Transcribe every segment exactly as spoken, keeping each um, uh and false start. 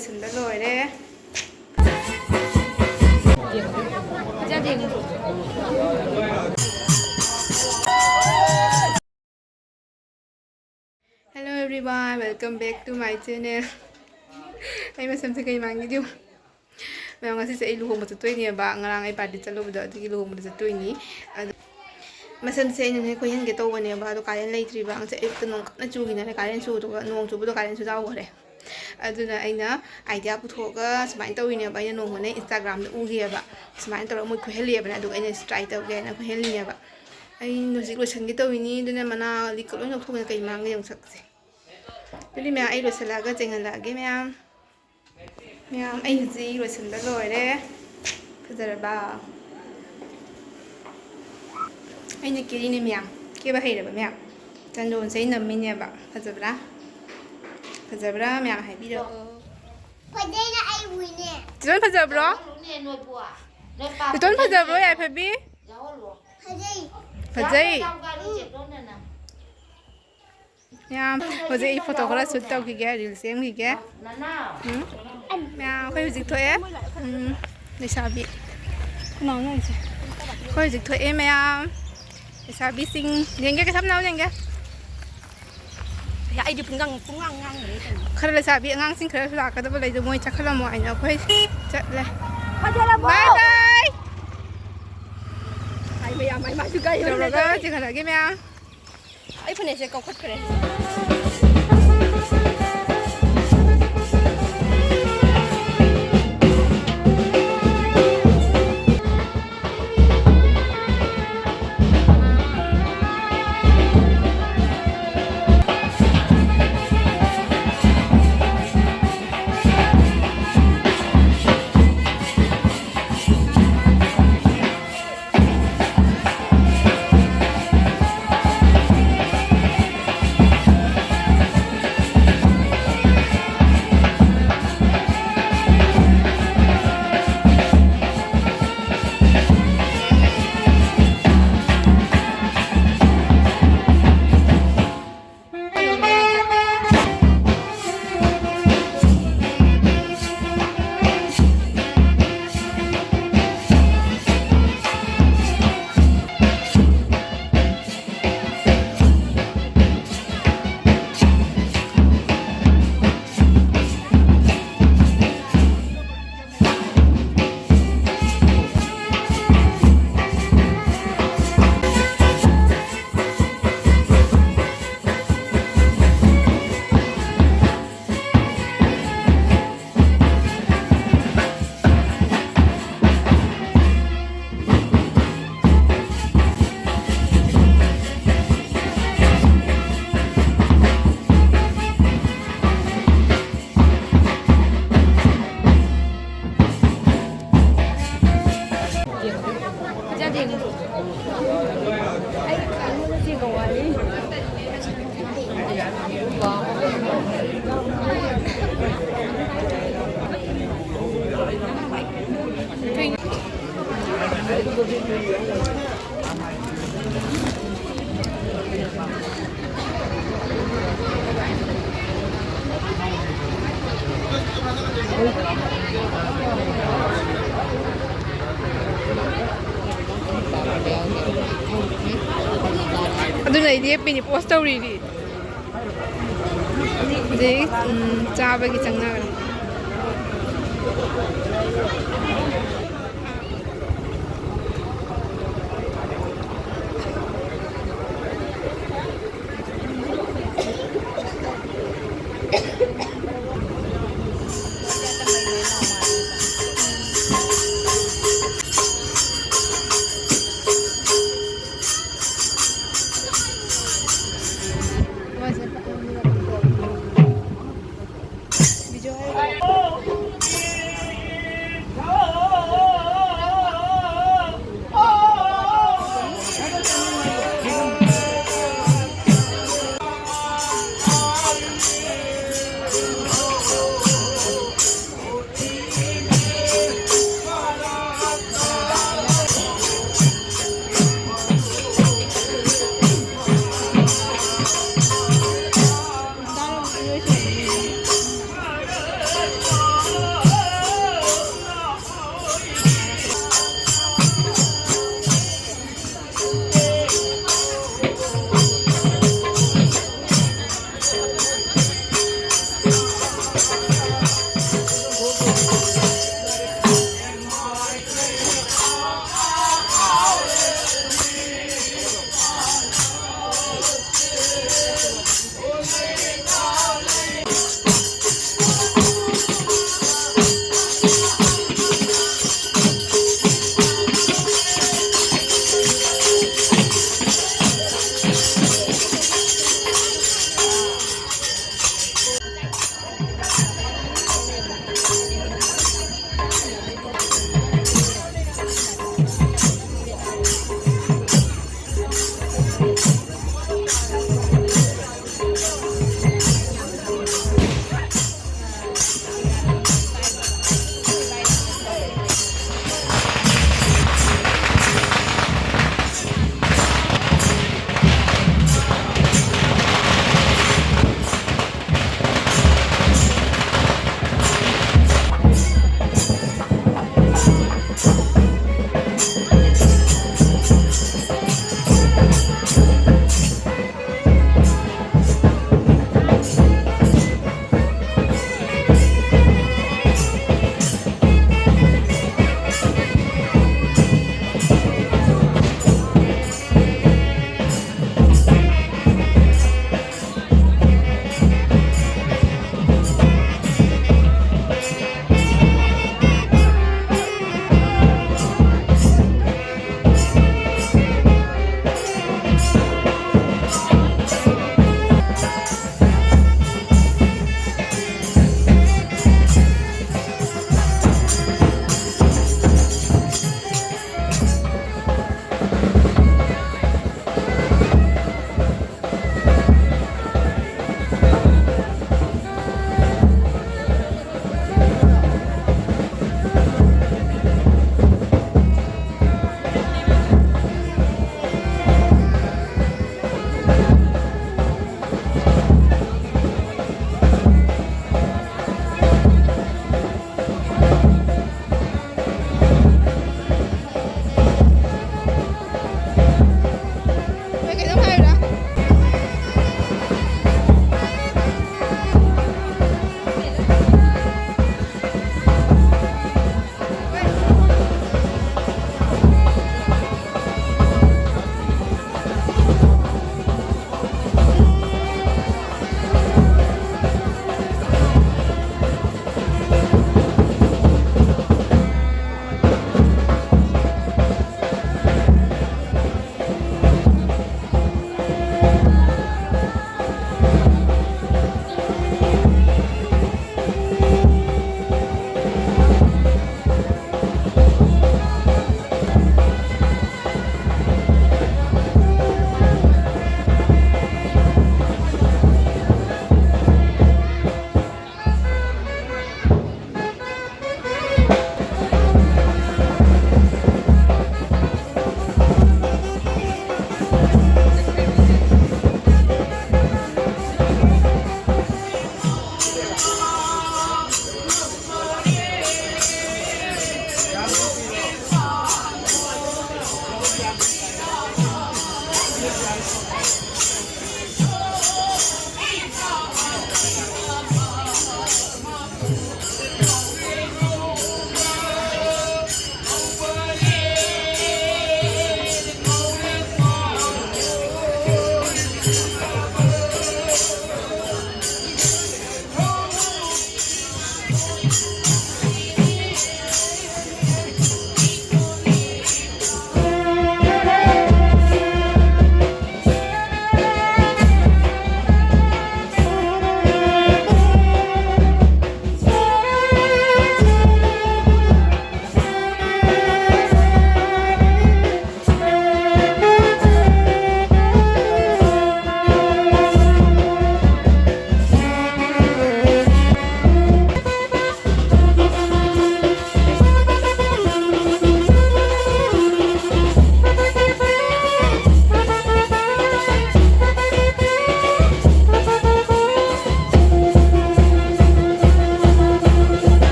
ꯂꯣꯏꯁꯤꯟꯕ ꯂꯣꯏꯔꯦ꯫ Hello everyone, welcome back to my channel. ꯑꯩ ꯃꯁꯝꯁꯦ ꯀꯩ ꯃꯥꯟꯒꯦꯗꯤ ꯌꯦꯡꯉꯨ꯫ ꯃꯌꯥꯝ, ꯉꯁꯤꯁꯦ ꯑꯩ ꯂꯨꯍꯣꯡꯕ ꯆꯠꯇꯣꯏꯅꯦꯕ꯫ ꯉꯔꯥꯡ ꯑꯩ ꯄꯥꯔꯇꯤ ꯆꯠꯂꯨꯕꯗꯣ, ꯑꯗꯨꯒꯤ ꯂꯨꯍꯣꯡꯕꯗ ꯆꯠꯇꯣꯏꯅꯤ꯫ ꯑꯗꯣ ꯃꯁꯝꯁꯦ ꯑꯩꯅꯅꯦ ꯈꯣꯏꯍꯟꯒꯦ ꯇꯧꯕꯅꯦꯕ, ꯑꯗꯣ ꯀꯥꯂꯦꯟ ꯂꯩꯇ꯭ꯔꯤꯕ꯫ ꯉꯁꯥꯏ ꯑꯌꯨꯛꯇ ꯅꯣꯡ ꯀꯟꯅ ꯆꯨꯈꯤꯗꯅ, ꯀꯥꯂꯦꯟ ꯆꯨꯕꯗꯣ, ꯅꯣꯡ ꯆꯨꯕꯗꯣ ꯀꯥꯂꯦꯟ ꯆꯨꯖꯥꯎꯈ꯭ꯔꯦ꯫ ꯑꯗꯨꯅ ꯑꯩꯅ ꯑꯥꯏꯗꯤꯌꯥ ꯄꯨꯊꯣꯛꯑꯒ ꯁꯨꯃꯥꯏꯅ ꯇꯧꯔꯤꯅꯦꯕ꯫ ꯑꯩꯅ ꯅꯣꯡꯃꯅꯦ ꯏꯟꯁꯇꯥꯒ꯭ꯔꯥꯝꯗ ꯎꯈꯤꯑꯕ, ꯁꯨꯃꯥꯏꯅ ꯇꯧꯔꯒ ꯃꯣꯏ ꯈꯣꯏꯍꯜꯂꯤꯑꯕꯅꯦ꯫ ꯑꯗꯨꯒ ꯑꯩꯅ ꯇ꯭ꯔꯥꯏ ꯇꯧꯒꯦ ꯍꯥꯏꯅ ꯈꯣꯏꯍꯜꯂꯤꯅꯦꯕ꯫ ꯑꯩ ꯍꯧꯖꯤꯛ ꯂꯣꯏꯁꯟꯒꯦ ꯇꯧꯔꯤꯅꯤ, ꯑꯗꯨꯅ ꯃꯅꯥ ꯂꯤꯛꯀ ꯂꯣꯏ ꯂꯧꯊꯣꯛꯄꯅ ꯀꯩ ꯃꯥꯡꯒꯦ ꯌꯦꯡꯉꯨ ꯁꯛꯁꯦ꯫ ꯑꯗꯨꯗꯤ ꯃꯌꯥꯝ, ꯑꯩ ꯂꯣꯏꯁꯤꯜꯂꯛꯑꯒ ꯆꯦꯡꯍꯜꯂꯛꯑꯒꯦ ꯃꯌꯥꯝ꯫ ꯃꯌꯥꯝ, ꯑꯩ ꯍꯧꯖꯤꯛ ꯂꯣꯏꯁꯤꯟꯕ ꯂꯣꯏꯔꯦ꯫ ꯐꯖꯔꯕ? ꯑꯩꯅ ꯀꯦꯔꯤꯅꯦ ꯃꯌꯥꯝ, ꯀꯦꯕ ꯍꯩꯔꯕ ꯃꯌꯥꯝ꯫ ꯆꯟꯗꯣꯟꯁꯦ ꯑꯩ ꯅꯝꯃꯤꯅꯦꯕ꯫ ꯐꯖꯕ꯭ꯔꯥ? ꯐꯖꯕ꯭ꯔꯥ ꯃꯌꯥꯝ ꯍꯥꯏꯕꯤꯔꯛꯑꯣ꯫ ꯐꯖꯩꯅ ꯑꯩ ꯎꯏꯅꯦ꯫ ꯆꯤꯇꯣꯟ ꯐꯖꯕ꯭ꯔꯣ? ꯌꯥꯎꯍꯜꯂꯨꯅꯦ ꯅꯣꯏꯕꯨ꯫ ꯅꯣꯏ ꯄꯥ ꯆꯤꯇꯣꯟ ꯐꯖꯕ꯭ꯔꯣ, ꯐꯖꯩꯅꯦ꯫ ꯌꯥꯏꯐꯕꯤ? ꯌꯥꯎꯍꯜꯂꯣ꯫ ꯐꯖꯩ꯫ ꯐꯖꯩ? ꯌꯥꯎꯍꯜꯂꯣ, ꯌꯥꯎꯍꯜꯂꯣ, ꯆꯤꯇꯣꯟꯅ ꯅꯝ꯫ ꯃꯌꯥꯝ, ꯍꯧꯖꯤꯛ ꯑꯩ ꯐꯣꯇꯣ ꯈꯔ ꯁꯨꯠ ꯇꯧꯈꯤꯒꯦ, ꯔꯤꯜꯁ ꯁꯦꯝꯈꯤꯒꯦ꯫ ꯎꯝ? ꯃꯌꯥꯝ, ꯑꯩꯈꯣꯏ ꯍꯧꯖꯤꯛ ꯊꯣꯛꯑꯦ꯫ ꯎꯝ, ꯂꯩꯁꯥꯕꯤ꯫ ꯀꯅꯥꯅꯣ ꯍꯥꯏꯁꯦ? ꯑꯩꯈꯣꯏ ꯍꯧꯖꯤꯛ ꯊꯣꯛꯑꯦ ꯃꯌꯥꯝ꯫ ꯂꯩꯁꯥꯕꯤꯁꯤꯡ, ꯌꯦꯡꯒꯦ, ꯀꯩꯁꯥꯝ ꯅꯥꯎ ꯌꯦꯡꯒꯦ꯫ ꯑꯩꯗꯤ ꯄꯨꯡꯉꯥꯡ, ꯄꯨꯡꯉꯥꯡ ꯉꯥꯡꯈ꯭ꯔꯦ ꯀꯩꯅꯣ꯫ ꯈꯔ ꯂꯩꯁꯥꯕꯤ ꯑꯉꯥꯡꯁꯤꯡ ꯈꯔꯁꯨ ꯂꯥꯛꯀꯗꯕ ꯂꯩꯗꯣ, ꯃꯣꯏ ꯆꯠꯈꯠꯂꯝꯃꯣ ꯍꯥꯏꯅ ꯑꯩꯈꯣꯏ ꯆꯠꯂꯦ꯫ ꯐꯖꯔꯕꯣ? ꯕꯥꯏ ꯕꯥꯏ꯫ ꯍꯥꯏ ꯃꯌꯥꯝ, ꯃꯥꯏ ꯃꯥꯏꯁꯨ ꯀꯥꯏ ꯇꯧꯔꯒ ꯌꯧꯔꯦ꯫ ꯆꯦꯟꯈꯠꯂꯛꯑꯒꯦ ꯃꯌꯥꯝ꯫ ꯑꯩ ꯐꯅꯦꯛꯁꯦ ꯀꯧꯈꯠꯈ꯭ꯔꯦ꯫ ꯑꯗꯨꯅ ꯑꯩꯗꯤ ꯑꯦꯞ ꯄꯤꯅꯤ ꯄꯣꯁ ꯇꯧꯔꯤꯗꯤ꯫ ꯍꯧꯖꯤꯛ, ꯎꯝ, ꯆꯥꯕꯒꯤ ꯆꯪꯅꯈ꯭ꯔꯦ꯫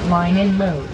Line in mode.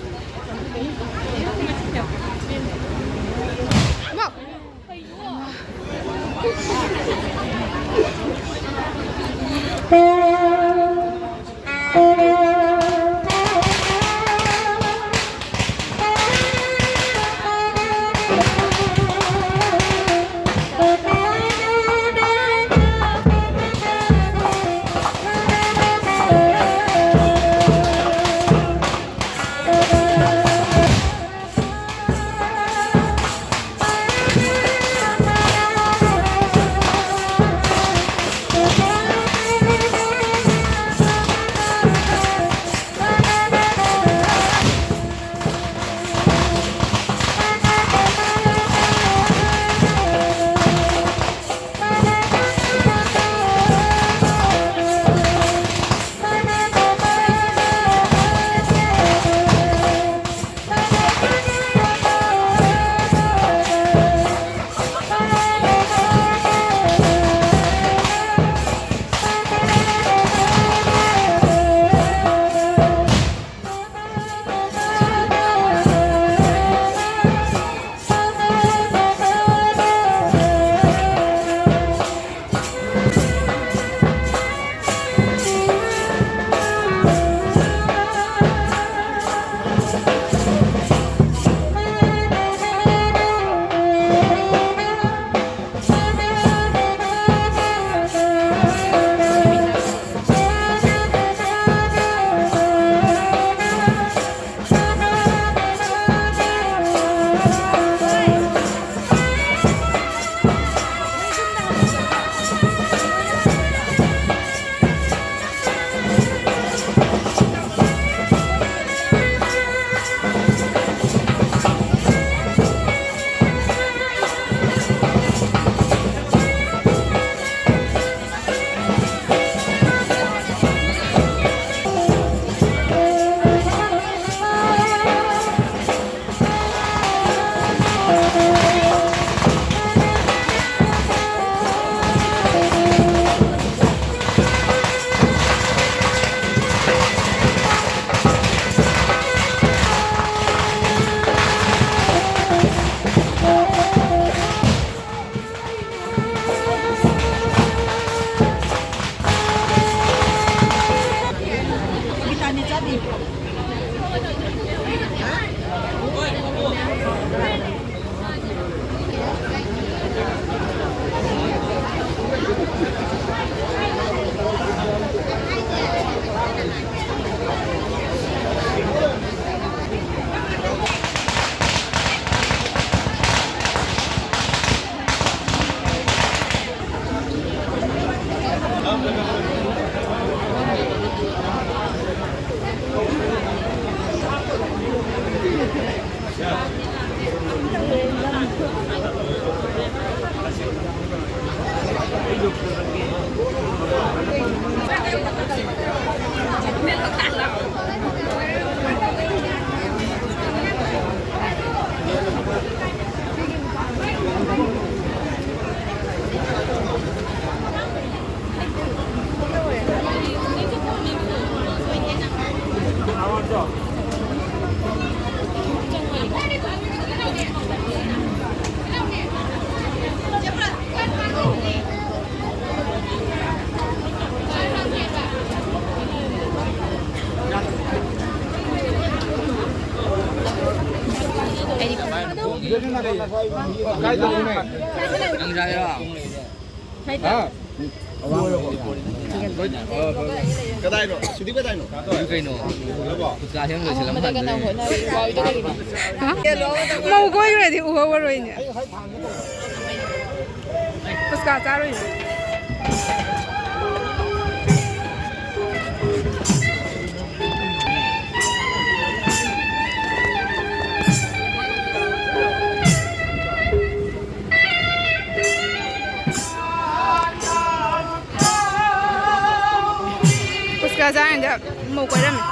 ꯀꯗꯥꯏꯅꯣ? ꯁꯤꯗꯤ ꯀꯗꯥꯏꯅꯣ? ꯑꯗꯨ ꯀꯩꯅꯣ? ꯐꯨꯠꯀꯥ ꯁꯦꯝ ꯂꯣꯏꯁꯤꯜꯂꯝꯃ ꯍꯥ? ꯃꯧ ꯀꯣꯏꯈ꯭ꯔꯗꯤ ꯎꯍꯧꯔꯔꯣꯏꯅꯦ꯫ ꯐꯨꯠꯀꯥ ꯆꯥꯔꯣꯏꯅꯦ꯫ ꯄꯨꯁꯀꯥ ꯆꯥꯔꯤꯉꯩꯗ ꯃꯧ ꯀꯣꯏꯔꯝꯃꯦ꯫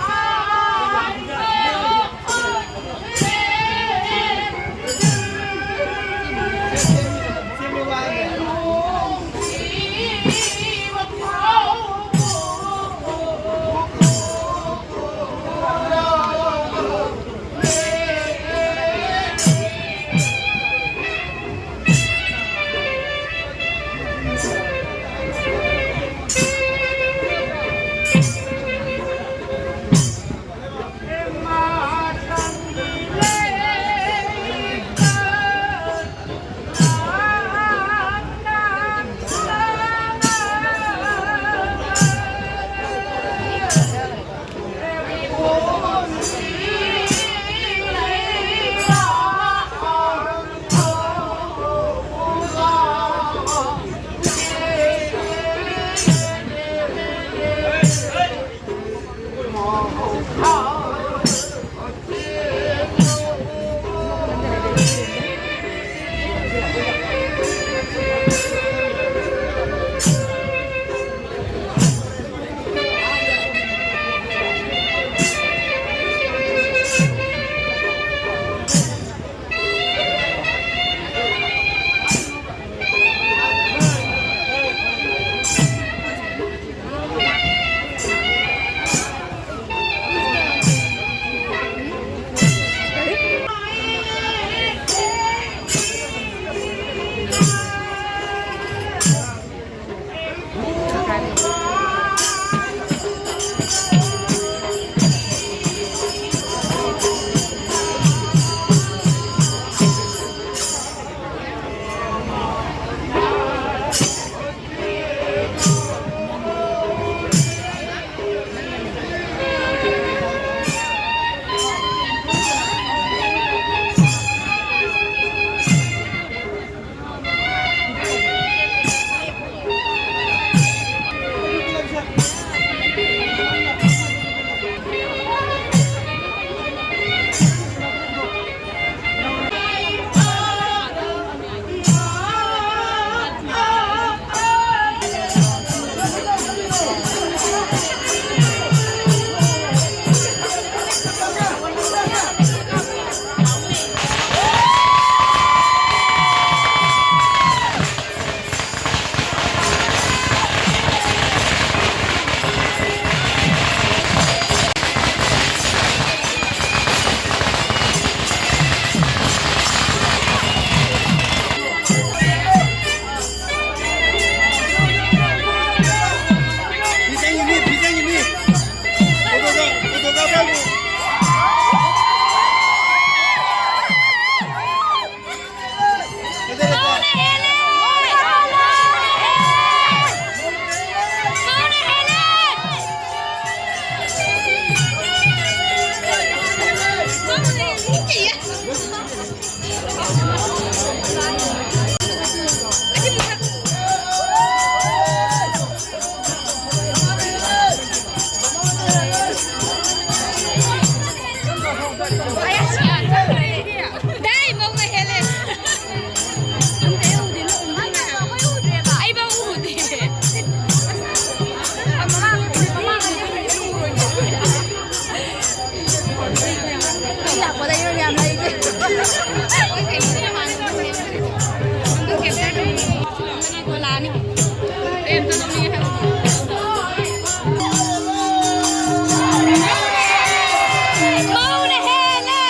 ꯃꯧꯅ ꯍꯦꯜꯂꯦ꯫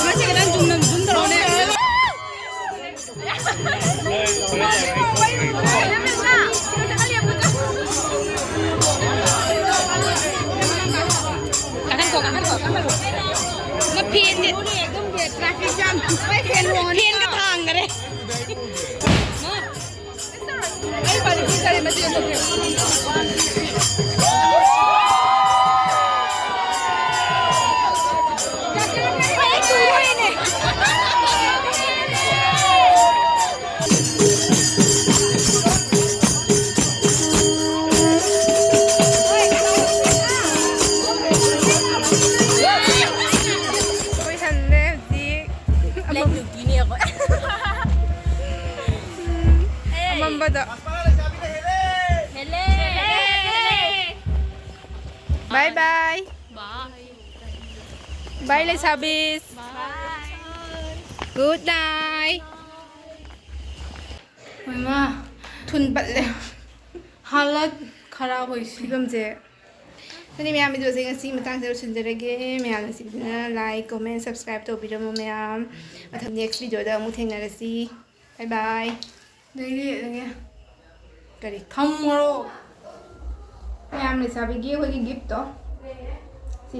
ꯃꯁꯤ ꯈꯤꯇꯪ ꯆꯨꯝꯅ ꯆꯨꯝ ꯇꯧꯔꯣꯅꯦ꯫ ꯀꯥꯈꯠꯈꯣ, ꯀꯥꯈꯠꯈꯣ, ꯀꯥꯈꯠꯈꯣ꯫ ꯃꯥ ꯐꯦꯟꯁꯦ, ꯐꯦꯟꯒ ꯊꯥꯡꯈꯔꯦ꯫ ꯑꯩ ꯄꯥꯅꯤꯄꯨꯔꯤ ꯆꯥꯅꯤꯡꯕ ꯆꯦꯟꯊꯣꯛꯀꯦ꯫ ꯑꯩꯈꯣꯏ ꯍꯜꯂꯦ ꯍꯧꯖꯤꯛ꯫ ꯕ꯭ꯂꯦꯛ ꯕ꯭ꯌꯨꯇꯤꯅꯦ ꯑꯩꯈꯣꯏ꯫ ꯑꯃꯝꯕꯗ꯫ ꯍꯦꯜꯂꯦ꯫ Bye bye. ꯕꯥꯏ ꯂꯩꯁꯥꯕꯤꯁ꯫ Good night. ꯍꯣꯏꯃ꯫ ꯊꯨꯟ ꯄꯠꯂꯦ꯫ ꯍꯥꯂꯠ ꯈꯔꯥꯕ ꯑꯣꯏꯁꯤ꯫ ꯐꯤꯕꯝꯁꯦ꯫ ꯑꯗꯨꯗꯤ ꯃꯌꯥꯝ, ꯚꯤꯗꯤꯑꯣꯁꯦ ꯉꯁꯤ ꯃꯇꯥꯡꯁꯤꯗ ꯂꯣꯏꯁꯤꯟꯖꯔꯒꯦ꯫ ꯃꯌꯥꯝꯅ ꯁꯤꯗꯅ like, comment, subscribe ꯇꯧꯕꯤꯔꯝꯃꯣ ꯃꯌꯥꯝ꯫ ꯃꯊꯪ next ꯚꯤꯗꯤꯑꯣꯗ ꯑꯃꯨꯛ ꯊꯦꯡꯅꯔꯁꯤ꯫ ꯕꯥꯏ ꯕꯥꯏ꯫ ꯑꯗꯩꯗꯤ ꯑꯗꯒꯤ ꯀꯔꯤ? ꯊꯝꯃꯣꯔꯣ꯫ ꯃꯌꯥꯝ ꯂꯩꯁꯥꯕꯤꯒꯤ ꯑꯩꯈꯣꯏꯒꯤ gift ꯇꯣ꯫ ꯁꯤ꯫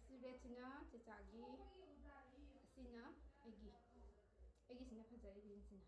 ꯁꯤ red ꯁꯤꯅ ꯆꯦꯆꯥꯒꯤ꯫ ꯑꯁꯤꯅ ꯑꯩꯒꯤ꯫ ꯑꯩꯒꯤꯁꯤꯅ ꯐꯖꯔꯦ green ꯁꯤꯅ꯫